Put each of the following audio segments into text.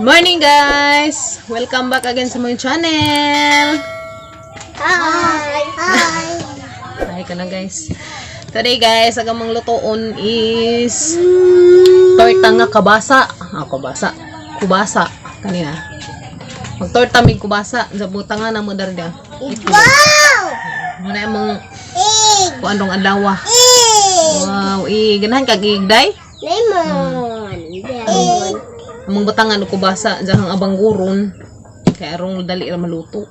Morning, guys! Welcome back again sa my channel! Hi! Hi! Hi ka na, guys. Today, guys, ang among lutoon is torta nga kabasa. Ah, kabasa. Kubasa. Kanina. Magtorta mig kubasa. Zabuta nga na mo darda. Wow! Muna among Egg! kuan rong adlaw. Egg! Wow, ganahan kag igday. Lemon! Lemon. Among butangan og kubasa diyang abangguron. Kay arong dali ra maluto.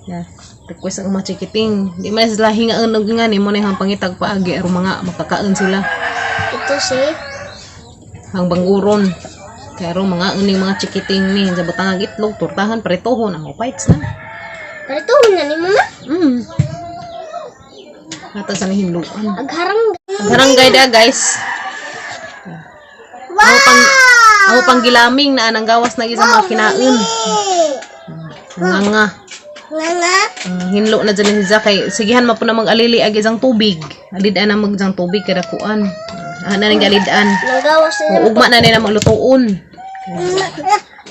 Yeah. Request ang mga chikiting. Di man sila hingaan og nga ni mo na yung pangitag paagi aron mga makakaon sila. Ito si Ang bangguron. Kay aron mga uning mga chikiting ni sa butangag itlog, tortahan, pretohon ang fights na. Pero na ni mama. Hata sa hinluan. Agharang. Barangay da, guys. Wow! Ako pang gilaming na anang gawas na isang mga kinaon. Nga nga. Nga nga. Hinlo na dyan si Zakay. Sigihan ma po na mag-alili ag isang tubig. Alidaan na mag isang tubig kada kuan. Ah, na ning alidaan. Nanggawas na. O, ugma na nila maglutuon.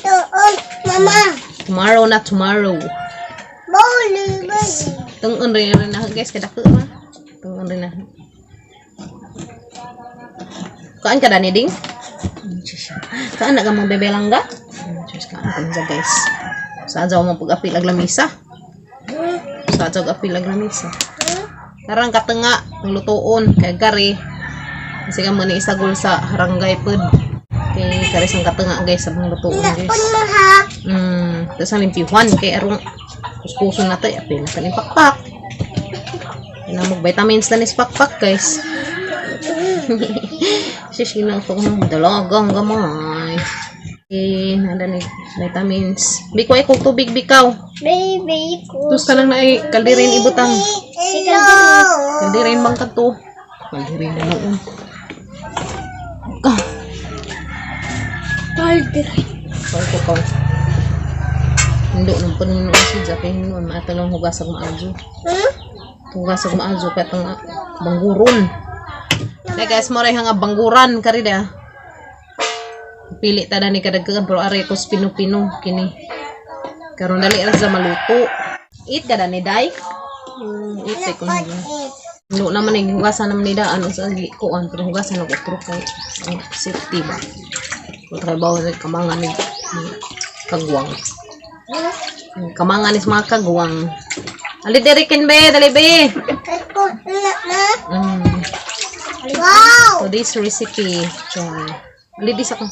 Tuon, mama. Tomorrow na tomorrow. Boli, boli. Tungon rin rin na guys kada ko ma. Tungon rin na. Kaan ka dani ding? Kaan na ka mong bebe langga? Diyos, kaan ka na guys. Sa adyaw mo pag-apil ag lamisa. Sa adyaw apil ag lamisa. Karang katenga ang lutuon kay gari. Kasi ka man isagol sa haranggay pod. Kay kari sang katenga guys sa mga lutuon, guys. Pun ha. Tapos ang limpiwan kay arong kuskuson na to, apil na kaning pakpak. Kaya mag vitamins na ni sa pakpak, guys. Sis, ginato ko ng dalagang gamay. Eh, nanda ni vitamins. Biko ay kung tubig bikaw. Baby ko. Tus ka lang na ay kaldirin ibutang. Si Kaldirin. Kaldirin bang kadto? Kaldirin na noon. Ah, Kaldirin. sorry ko ka. Hindo nang panunood si Jack. Kaya hindo, maatalong hugasag maadyo. Hmm? Hugasag maadyo kaya itong bangguron. Kaya guys, mo nga bangguran karida. Pili ta na ni kadagkagan pero are ko pino-pino kini. Karon dali ra sa maluto. Eat ka ni day? Eat ko niya. Hindo naman ni hugasan naman ni daan sa agi kuan pero hugasan og otro kay ang safety ba. Kung trabaho sa kamangan ni kagwang. Kamangan is mga kagwang. Ali diri kin be, dali be. Ako na na. Wow! So this recipe, try. Ali di sa ko.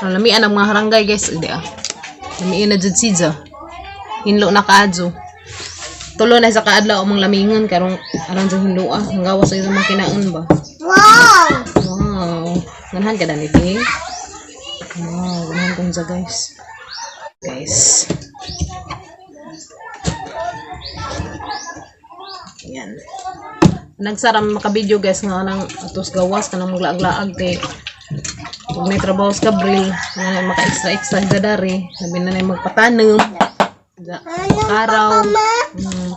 Ang lamian ang mga harangay, guys, hindi ah. Lamian na jud siya. Hinlo na kaadyo. Tulo na sa kaadlaw ang mga lamingan karong aron sa hinlo ah. Ang gawas sa isang mga kinaon ba. Wow! Wow. Ganahan ka dani, Ting? Wow, ganahan kong sa guys. Guys. Ayan. Nagsaram maka-video guys nga nang atos gawas kanang maglaag-laag kay ug may trabaho sa Gabriel nga na maka-extra extra sa dari sabi na na magpatanom Ja, karaw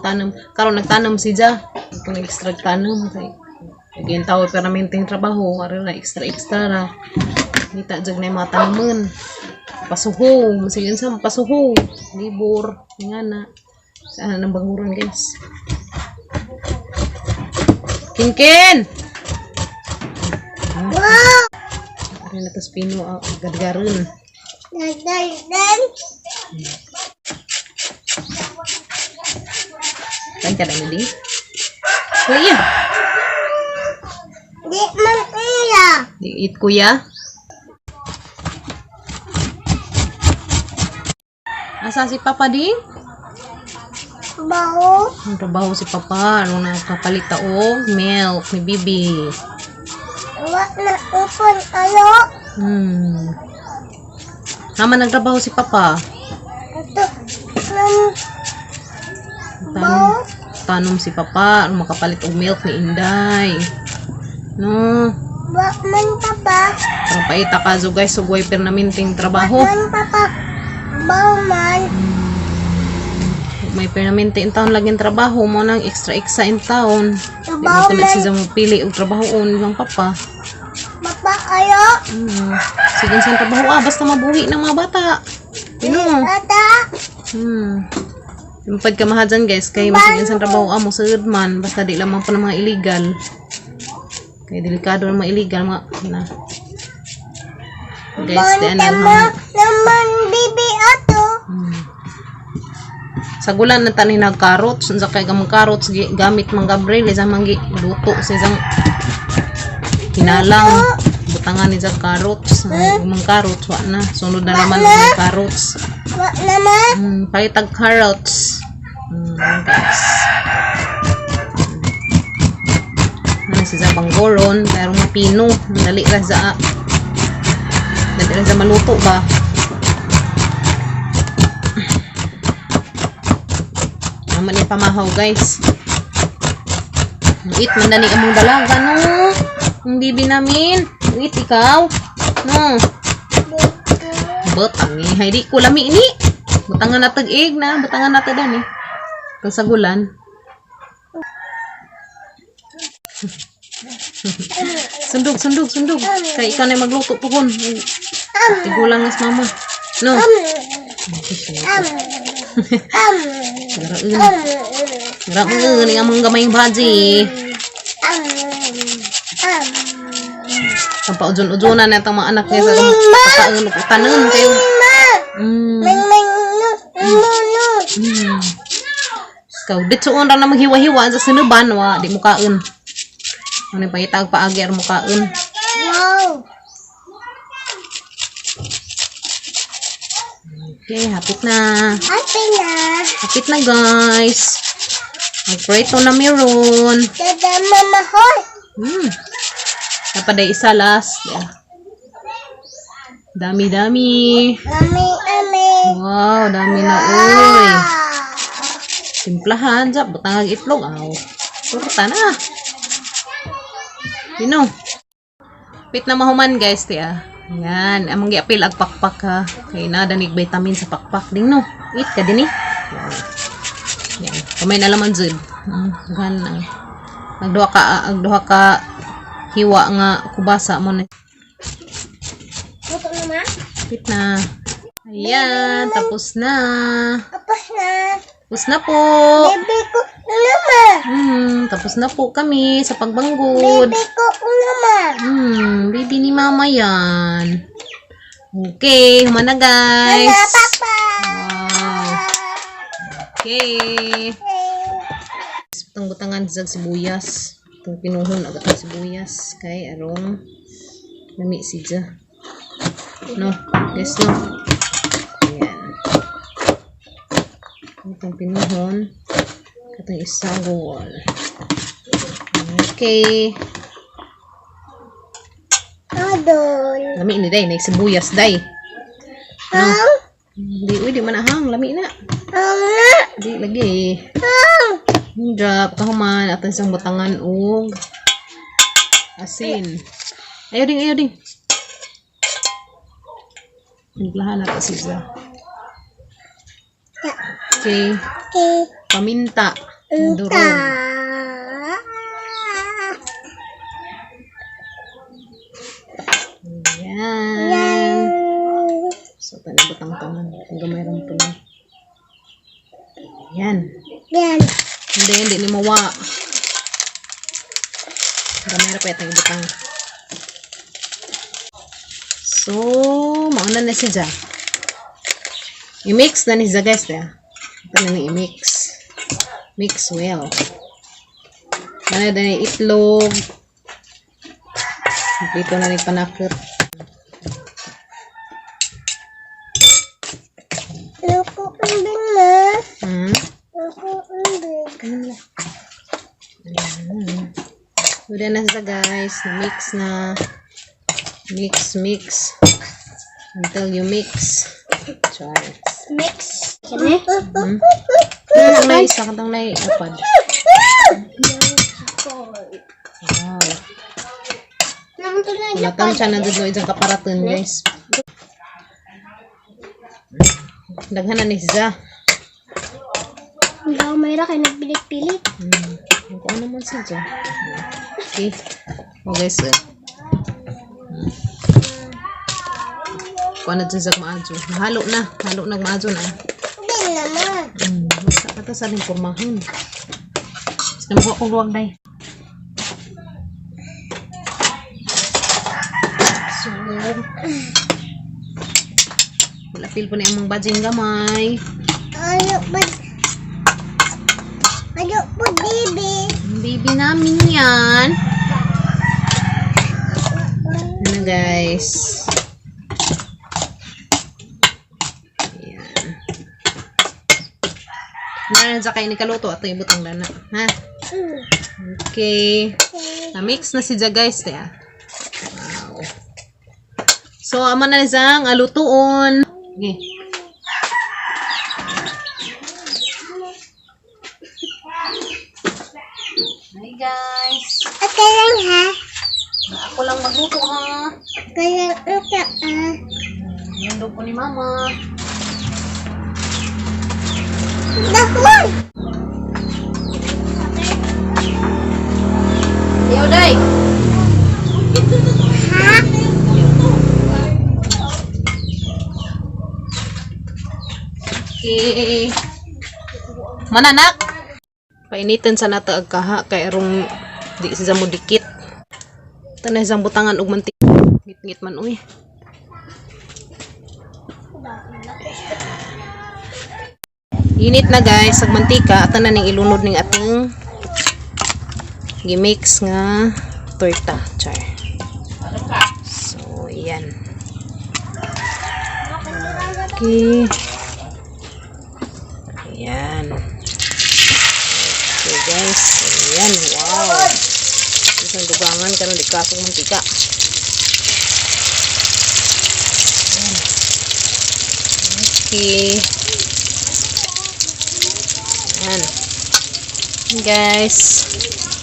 tanom karon nagtanom si Ja ito nag extra tanom kay again tao permanenteng trabaho ari na extra extra ra kita jud na yung mga tanomon pasuho masig unsa pasuho libor nga na saan ang banguran, guys. Kinkin. Wow! Ari na tas pino ah, gadgaron. Nagdaldan. Kain ka na ni Kuya. Di man iya. Di eat kuya. Asa si Papa ding? Bao. Ang trabaho si Papa. Ano na kapalit og milk ni Bibi. Wa na upon ayo. Naman nagtrabaho si Papa. Ito. Nan. Tanom, tanom si Papa. Ano makapalit og milk ni Inday. No. Wa man papa. Parang paita ka zo guys. Sugway pernaminting trabaho. Man papa. Bao man. May permanente in town laging trabaho mo nang extra extra in town. Di Trabaho man man. siya mo pili og trabaho on lang papa. Papa. Ba ayo. Sige sa trabaho ah, basta mabuhi ng mga bata. Pino. Ata. Yung pagkamahajan guys, kay masige sa trabaho ah, mo sud man basta di lamang pa ng mga illegal. Kay delikado ng mga illegal mga na. Guys, di Banta ana mo naman bibi ato. Sa gulan na tanin nag carrots, unsa kay gamang carrots gamit mang Gabriel isang manggi luto sa isang hinalang butangan ni sa carrots, gamang carrots wa na sunod na naman ang carrots. Wa naman. Palitag carrots. Guys. Ano si sa banggoron, pero mapino. Dali ra sa maluto ba? Naman ni pamahaw guys. Eat man dani among dalaga no. Ang bibi namin. Eat ikaw. No. But ang ihay di ko lami ni. Butangan na tag egg na, butangan na tag dani. Tang sagulan. Sundog, sundog, sundog. Kay ikaw na magluto pohon. Tigulang nas mama. No. Garaun. Garaun ni among gamayng bhaji. Ang paudyon-udyonan na itong mga anak niya sa kakaon tanon kayo. Ming ming no no no. Ikaw, ditsuon ra na maghiwa-hiwa sa sinuban, wa, di mo kaon. Ano yung pangitag paagi ar mo kaon. Wow. Okay, hapit na. Happy na. Hapit na, guys. Magpreto na meron. Dada mama hoy. Dapat day isa last. Yeah. Dami-dami. Ami ami. Wow, dami na. Uy. Simplahan, jap. Butang ang itlog. Aw. Torta na. Pino. Pit na mahuman, guys. Tiya. Yan. Among giapil ag pakpak ha. Kay na danig vitamin sa pakpak ding no. Eat ka din eh. Yan. Yan. Kamay na laman jud. Gan na. Agduha ka hiwa nga kubasa mo na. Luto na ma? Pit na. Ayan, tapos na. Tapos na. Tapos na po. Baby ko na ma. Tapos na po kami sa pagbanggod. Baby ko na ma. Baby ni mama yan. Okay, humana guys. Mama papa. Wow. Okay. Itong butangan sa sibuyas. Itong pinuhon agad ang sibuyas. Kay arong lami siya. No, guys no. Ayan. Itong pinuhon. Itong isang goal. Okay. Adol. Lami ni day, nay sibuyas day. No. Ang. Di, uy, di man ahang. Lami na. Ang na. Di, lagi. Ang. Drop, kahuman, atong isang butangan og asin. Ayaw ding, ayaw ding. Timplahan nato siya. Okay. Okay. Paminta. Unta. Durog. Ayan. So, tanong tangan. Kung gamay rin po na. Ayan. Yan. Hindi, hindi ni mawa. Gamay ra pa itong ibutang. So, mauna na siya. I-mix na ni siya guys. Ya. Ito na ni i-mix. Mix well. Ano na ni itlog. Dito na ni panakot. Luko umbing ma. Luko umbing. Ano na? Ayan. Udah na siya guys. Na-mix na. Mix, mix. Until you mix. Char. Mix. Hmm? May isa katong na apad. Wow. Wala tang siya na dito isang kaparatan guys. Daghan na ni siya. Hindi ako mayra kayo nagpilit-pilit. Kung ano man siya. Okay. Oh guys. Kuha na dyan sa maadyo. Halo na. Halo na maadyo na. Hindi naman. Basta ka sa ning pormahon. Sige mo akong luwag day. So, wala pil po ni among bajing gamay. Ano po? Ano po, baby? Ang baby namin yan. Ano, guys? Ayan. Meron sa kayo ni kaluto ato ibutang dana. Ha? Okay. Na-mix na si Ja, guys. Kaya. Wow. So, ama na isang alutuon. Okay. Hi, guys. Okay lang ha? Ako lang magluto ha. Okay lang ito ah. Mundo po ni Mama. Dahon! Iyo, day. Ha? Okay. Mananak. Painitan sa nato ag kaha kay arong di siya mo dikit. Tanay isang butangan og mantika. Ngit-ngit man uy. Init na, guys, ag mantika at na ning ilunod ning ating gimix nga torta char. So, yan. Okay. Ayan. Okay, guys. Ayan. Wow. Isang dugangan karon di kasong mantika. Ayan. Okay. Ayan. Ayan, guys.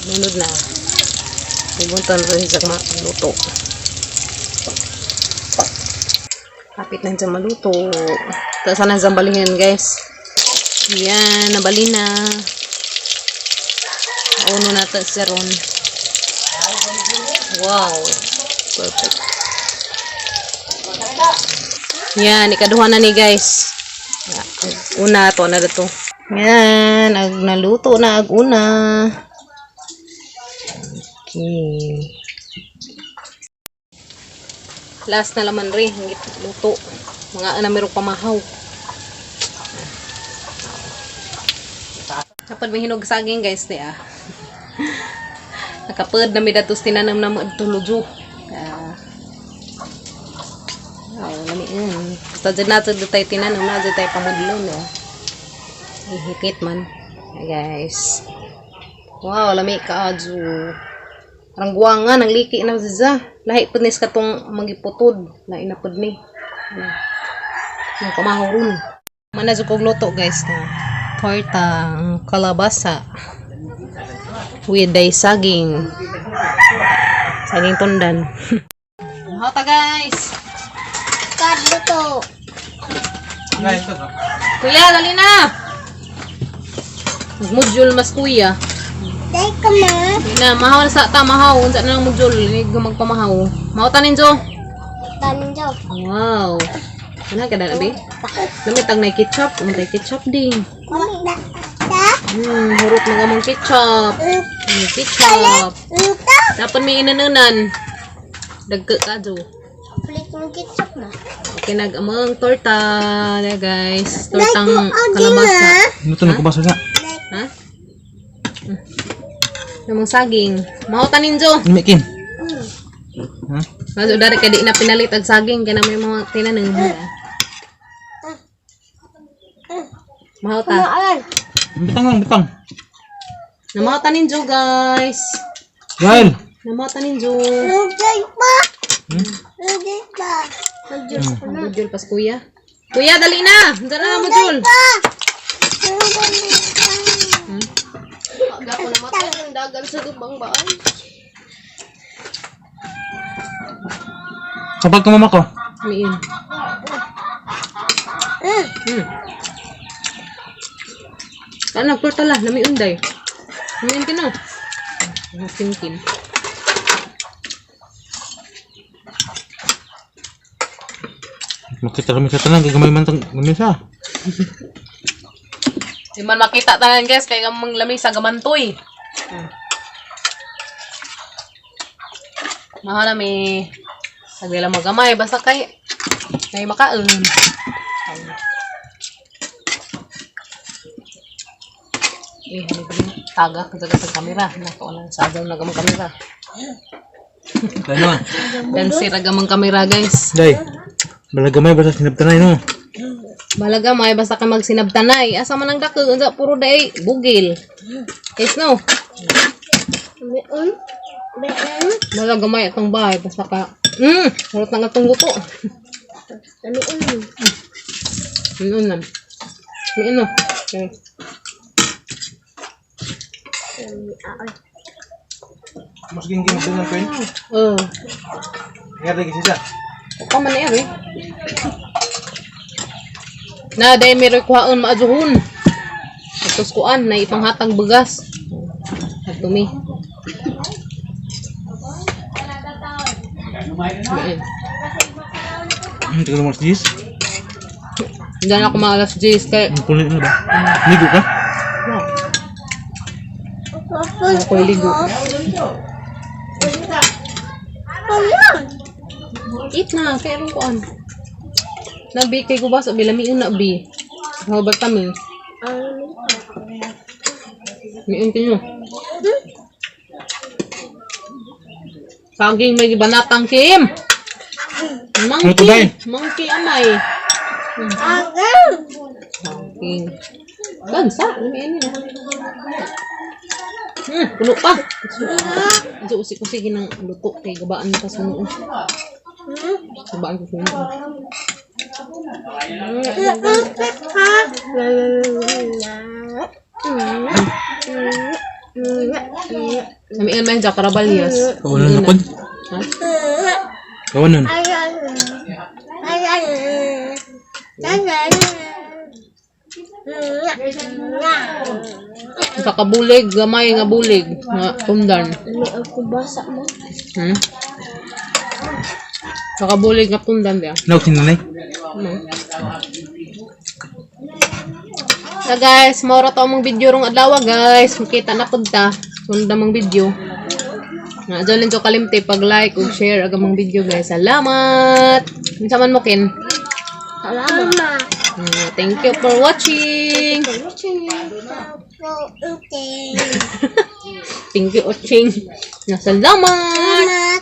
Lunod na. Pumunta na rin sa maluto. Kapit na dyan maluto. Tapos sana zambalihin, guys. Yan, nabali na. Uno na ta sa ron. Wow. Perfect. Yan, ikaduha na ni, guys. Una to na to. Yan, ag naluto na ag una. Okay. Last na laman rin, hingit luto. Mga ana merong pamahaw. Kapag may hinog saging, guys, di ah. Nakapad na mi datos tinanam na mo adto lujo. Ah. Oh, lami yun. Basta dyan nato do tayo tinanam na dyan tayo pamudlo, no. Ihikit man. Hi, guys. Wow, lami ka adyo. Parang guwanga, nang liki na siya. Lahi pud ni sa katong mangiputod. Lahi na pud ni. Ano? Ang pamahaw ron. Mana jud kog luto, guys, na torta ang kalabasa with day saging. Saging tundan. Hota, guys. Kaluto. Kuya, dali na. Module mas kuya. Dahil ka ma. Dali na, mahaw na sa ta, mahaw. Unsa na lang module, hindi ko magpamahaw. Mahaw ta ninjo. Tanjo. Wow. Ano ka na, abi? Lamit ang na ketchup. Untay ketchup din. Da. Da. Hurot na gamong ketchup. Ketchup. Ito. Dapat may inanunan. Dagka ka, Jo. Kulit ng ketchup na. Okay, nag-amang torta na, guys. Tortang Like, oh, kalabasa. Ano ito nagkabasa sa? Ha? Namang saging. Mahota ninjo. Mikin. Ha? Mas udari kay di na pinalit ang saging kaya na may mga tinanong. Mahota. Kumaan. Bitang lang, bitang. Namahota ninjo, guys. Gael! Namahota ninjo. Nagday pa. Nagday pa. Nagday pa. Module pas kuya. Kuya, dali na! Diyan na module. Pa. Nagday pa. Aga ko namatay ng dagan sa gubang baan. Kapag tumama ko. Miin. Ano, nagtorta la, lami unday. Lamiin kino. Kinkin. Makita kami sa tanan kay gamay man tang lamisa. Di man makita tanan, guys, kay gamang lamisa gamantoy. Mahal na may sagdila mo gamay basta kay kay makaon. Eh, ano ba yun? Taga, taga sa kamera. Nako lang, sa agaw na gamang kamera. Dai no. Dansi ra gamang kamera, guys. Dai. Bala gamay basta sinabtanay no. Balaga may basta ka magsinabtanay. Asa man ang dako, unsa puro day bugil. Guys, no. Meon. Meon. Balaga may atong bahay basta ka. Murot na nga itong luto. Meon. Yun lang. Yun no. Okay. Mas ging ging dengan kuin. Oh. Ngarti kasi siya. Pa man eh. Na day meron kuhaon maadzuhon. Tapos kuan na ipanghatag bugas. At tumi. Ayun. Tingnan mo sis. Hindi na ako maalas 10 kay Ang kulit na ba? Ligo ka? Ako ligo. Eat na, kay anong kuan. Nabi kay gubas bilami na bi. How kami? Miun kinyo. Saging may gibanatang Kim. Ano to, Day? Monkey, monkey amay. Saging. Gansa, miun ni. Puno pa. Diyo usik-usik ng luto kay gabaan pa suno. Gabaan ko suno. Namian man sa Caraballas. Kawanan na pod. Ha? Kawanan. Sa kabulig, gamay nga bulig, nga tundan. May ako basa mo. Sa kabulig nga tundan diya. Nawag sinanay. Ano? So guys, mora to among video rong adlaw, guys. Makita na pud ta. Sunod among video. Na dyan ninyo kalimti pag like ug share ag among video, guys. Salamat. Unsa man mo, Ken? Salamat. Thank you for watching. Thank you watching. Na salamat.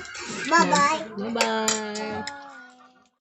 Bye-bye. Bye-bye.